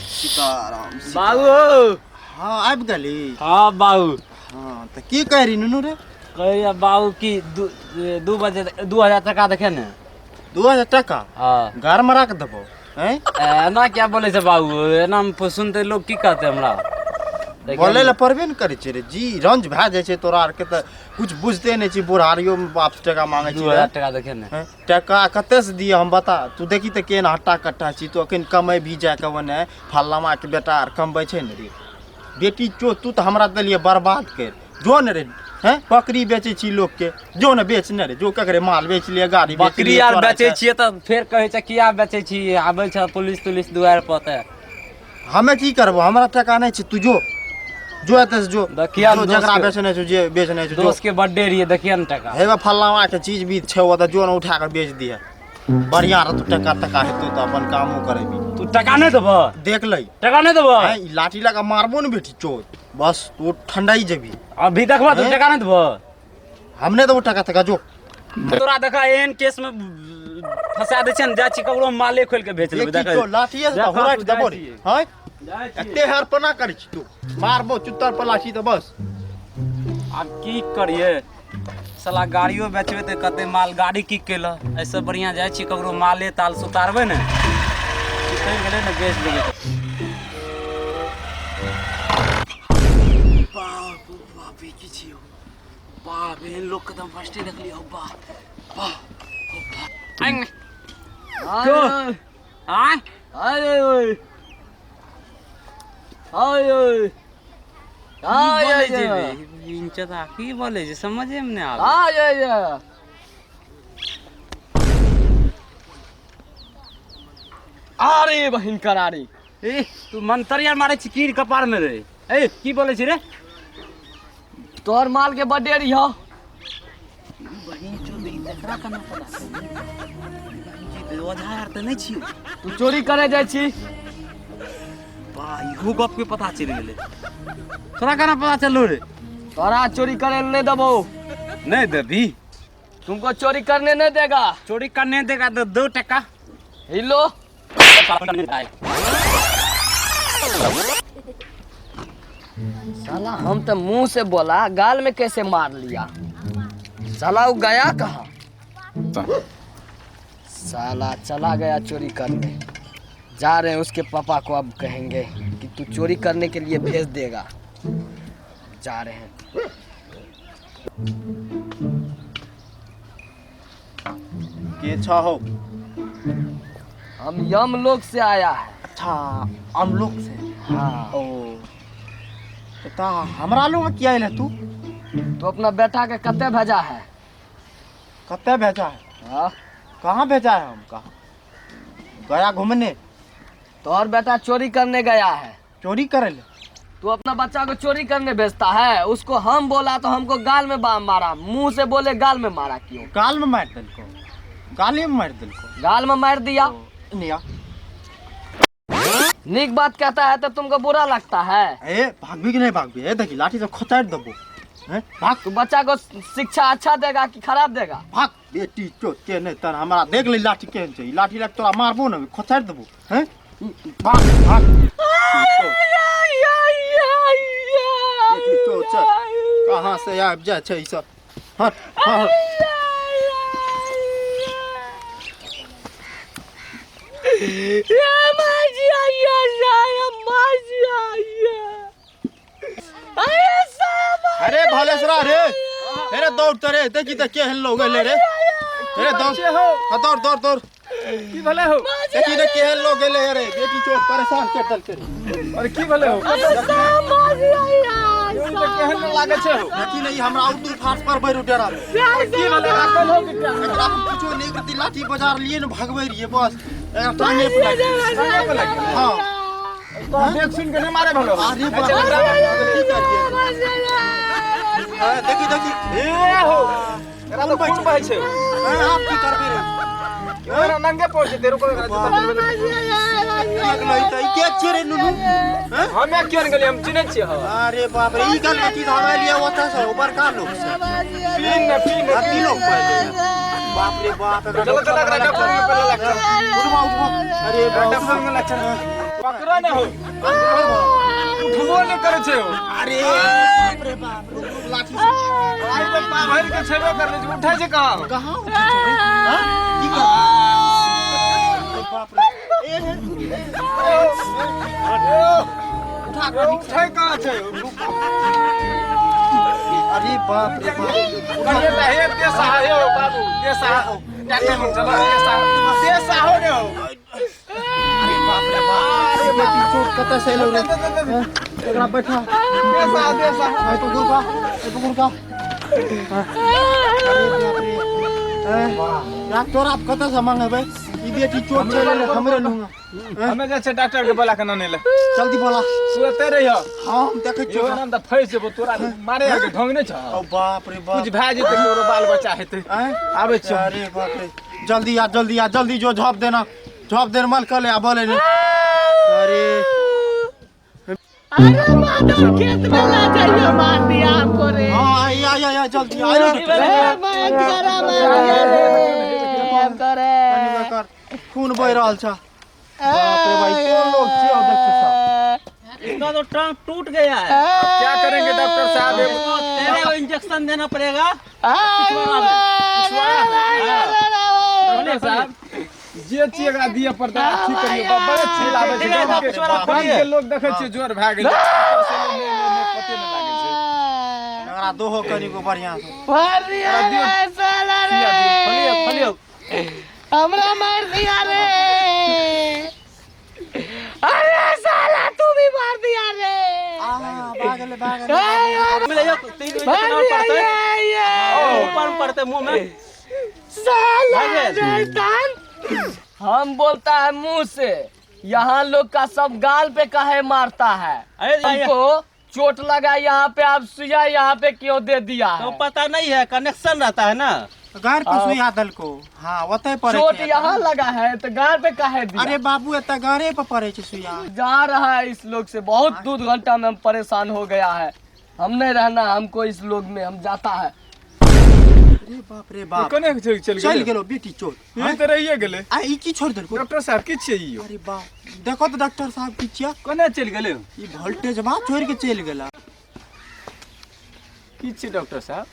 सीताराम। बाबू। हाँ, आबि गेली। हाँ बाबू। हाँ, तऽ की कह रही नुनू रे? कहैया बाबू की 2 बजे 2000 टका देखे ने। 2000 टका? हाँ। घर में रख देबो हैं? एना क्या बोले छै बाबू? एना मे सुनते लोग की कहते हमरा? देखियौ। बोले लए पड़बे ने करै छै रे जी, रंज भए जाइ छै। तोरा आरके तऽ कुछ बुझते नहि छी, बुढ़ारियो मे बाप से टका मांगै दू छी रे। हजार टका देखे ने। हैं? टका कते से दिअ हम, बता तू। देखी तऽ केहन हट्टा कट्टा छी तू, अखन कमै भी जाके ओने फल्लामा के बेटा आर कमबै छै ने रे। बेटी चो, तू तऽ हमरा देलियै बर्बाद कर। जो ने रे, हैं, बकरी बेचै छी लोकके, जो ने बेच ने रे, जो ककरे माल बेच लिए, गाड़ी बेच बकरी लिए, आर चोरा बेचै छै। छियै तऽ फेर कहै छै किया बेचै छी, आबै छै पुलिस तुलिस दुआरि पर तऽ। हमे की करबो? हमरा टका नहि छै। तू जो, जो एतऽ से जो। देखिया जो दोस्त जकरा के- बेचने छौ, जे बेचने छौ, जो। दोस्त के बर्थडे रहियै, देखिए ने टका। हेबे फल्लावा के चीज भी छै ओतऽ, जो ने उठा के बेच दिहे, बढ़िया रहतो, टका टका हेतौ तऽ अपन कामो करेबी। तू टका नहि देबह? देख लै। टका नहि देबह? हैं, ई लाठी लगा मारबो ने बेटी चोद, बस तू ठंडाई जेबी। अभी देखबह तू। हैं? टका नहि देबह? हम नहि देबो टका तका, जो। तोरा देखा एहन केस में फंसा दै छै ने, जाइ छी ककरो माले खोलि के बेच लेबै। देखी देखै तो लाठिए से देखा होराटि तू देबो जाइ रे। छियै। हैं, जाइ छियै। एते हर पना करै छी तू, मारबो चुत्तर पर लाठी तऽ बस। आब की करियै साला, गाड़ियो बेचबै तऽ कते माल गाड़ी की केलऽ। एहिसँ बढ़िआँ जाइ छी ककरो माले ताल सुतारबै ने, सुतरि गेलै ने, बेच देबै। बाप बाप, ई की छियौ? बाप, एहन लोकके तऽ हम फर्स्टे देखलियै। बाप बाप। आय। अरे ओए, अरे ओए। की बोलै छै बे? इंचता की बोलै छै, समझे मे नहि आबै। अरे बहिन करारी। ए, तू मंतर यार मारै छी कीर कपार मे रे? ए, की बोलै छी रे? तोहर माल के बर्थडे रही हो। बहिन चोद, एकरा केना पता चललै? ओझा यार तऽ नहि छियौ। तू चोरी करे जाइ छी। वाह, इहो गप के पता चलि गेलै। तोरा केना पता चललो रे? तोरा चोरी करे ले नहीं देबो। नहि देबी? तुमको चोरी करने नहीं देगा। चोरी करने देगा तो 2 टका। हिलो। साला, हम तो मुंह से बोला, गाल में कैसे मार लिया साला? वो गया कहाँ साला? चला गया चोरी करने। जा रहे हैं उसके पापा को, अब कहेंगे कि तू चोरी करने के लिए भेज देगा। जा रहे हैं। के छहो? हम यम लोक से आया है। अच्छा, हम लोग से? हाँ। ओ तऽ हमरा लोग किया अयले तू? तो अपना बेटा के कत्ते भेजा है? कत्ते भेजा है? हाँ। कहाँ भेजा है? हम कहाँ गया घूमने? तोहर बेटा चोरी करने गया है। चोरी करे ले? तू अपना बच्चा को चोरी करने भेजता है। उसको हम बोला तो हमको गाल में मारा। मुंह से बोले, गाल में मारा क्यों? गाल में मारि देलको? गाले में मारि देलको? गाल में मार दिया। निया। निक बात कहता है तो तुमको बुरा लगता है। ए, भागबी कि नहीं भागबी? ए, देखी, लाठी से खोचारि देबो। हैं, भाग। तू बच्चा को शिक्षा अच्छा देगा कि खराब देगा? भाग बेटी चोद के, नहीं तर हमरा देख ले, लाठी केहन छै। ई लाठी लग तोरा मारबो ने, खोचारि देबो। हैं, भाग भाग बेटी चोद, चल। कहाँ से आबि जाइ छै ई सब? हट हट। अरे भालेसरा रे, अरे दौड़ तो रे, देखी त केहन लोग एले रे। अरे दौड़, हाँ, दौड़ दौड़ दौड़। की भेलै हो? देखी ने केहन लोग एले रे, बेटी चोद परेशान कर देलकै रे। अरे, की भेलै हो? केहन लागै छै हो? देखी ने, ई हमरा उर्दू फार्स पर बैर डेरा में। की भेलै राखल हो बेटा? एकरा हम कुछो नहीं करती, लाठी बाजार लिए ने भगबै रहिए, बस एकरा टांगे पर लागि गेलै। टांगे पर लागि गेलै? हाँ। तो देख सुन के नहीं मारे भलो? अरे बाप रे, की करिए? हाँ, देखी देखी। ए हो, एकरा तो खून बहै छै। हाँ, आप की करबे रे? एकरा नंगे पहुंचे रुको, एकरा जूता दिलबै। देख लही त, ई के छियै रे नुनू? हैं? हमे किया ने गेलियै, हम चिन्है छियै हो। अरे बाप रे, ई गल कथी हम एलियै ओतऽ से, ओ बड़का लोक से। पीन ने, पीन ने। अथी लोक पहिले। बाप रे बाप, एकरा चलो चलो, एकरा डॉक्टर में पहिले लग। उठबा उठबा। अरे बाप। डॉक्टर लग चल। पकड़ो ने हो। उठबो ने करे छै हो। अरे बाप रे बाप, रुक रुक, लाठी से। आइ तऽ पा भरि के छेबे करले छै, उठै छै कहाँ? कहाँ उठै छौ रे? हाँ? की कर? अरे बाप रे। ए, ए, उठा ए, उठै कहाँ छै? अरे बाप रे बाप। कहिए तऽ हे देश हे हो बाबू, देश हो। डॉक्टर लग चल, देश देश हो ने हो। अरे बाप रे बाप। अरे बेटी चोट कतऽ से एलौ रे? हाँ? एकरा बैठा। देश आ, देश आ। एहि पर गुरका, एहि पर गुरका। अरे बाप रे। डॉक्टर आब कतऽ से मंगेबै? ई बेटी चोट चलि एलै हमरे लूंगा। हमे जाइ छै डॉक्टर के बोला के नाने ले। जल्दी बोला। सुते रहियो। हाँ, हम देखै छियौ। यो नाम तऽ फँसि जेबो तोरा मारे आके ढंग नहि छौ। ओ बाप रे बाप। कुछ भए जेतै तोरो बाल बच्चा हेतै। आँय? आबै छियौ। अरे बाप रे, जल्दी आ, जल्दी आ, जल्दी जो, झप देना, झप देना, मल कर ले आ बोले ने। अरे अरे माधव, खेत में ना जाइए, मार दिया हमको रे। हाँ, आई आई आई आई, जल्दी आई रे। ए, भयंकर मार दिया रे हमको रे। कनी बेकार खून बहि रहल छ। बाप रे भाई, कोन लोग छियौ देखते सब। इसका तो टांग टूट गया है। क्या करेंगे डॉक्टर साहब? इसको तेरे को इंजेक्शन देना पड़ेगा। डॉक्टर साहब, जे चीज एकरा दिए पड़तै ठीक करियौ। बड़े छील आबै छै गाँव के, गाँव के लोग देखै छियै जोर भए गेलै। नहि पते नहि लागै छै। एकरा दोहो कनिको बढ़ियां से। मार दिया रे साला रे। फलियो फलियो। हमरा मार दिया रे। अरे साला, तू भी मार दिया रे। आ भागल भागल। ए, मिले यो, तीन मार इंजेक्शन और दिया पड़तै। ये, ये। ऊपर में पड़तै मुंह में। साला भागल। शैतान। हम बोलता है मुंह से, यहाँ लोग का सब गाल पे काहे मारता है? अरे ये- हमको चोट लगा यहाँ पे, आप सुइया यहाँ पे क्यों दे दिया तो है? पता नहीं है, कनेक्शन रहता है ना। गार पर सुइया देलको। हाँ, ओतै पड़ै चोट छै। यहाँ लगा है तो गाल पे काहे दिया? अरे बाबू, एतऽ गारे पर पड़ै छै सुइया। जा रहा है इस लोग से बहुत 2 घंटा में हम परेशान हो गया है। हम नहीं रहना हमको इस लोग में, हम जाता है। अरे बाप रे बाप। कोने चलि चलि गेलै? गेलो बेटी चोट। ई तऽ रहिए गेलै। आ ई की छोड़ि देलको? डॉक्टर साहब, की छियै ई यौ? अरे बाप, देखो तऽ डॉक्टर साहब, की छियै? कोने चलि गेलै? ई वोल्टेज बा छोड़ि के चलि गेला। की छियै डॉक्टर साहब?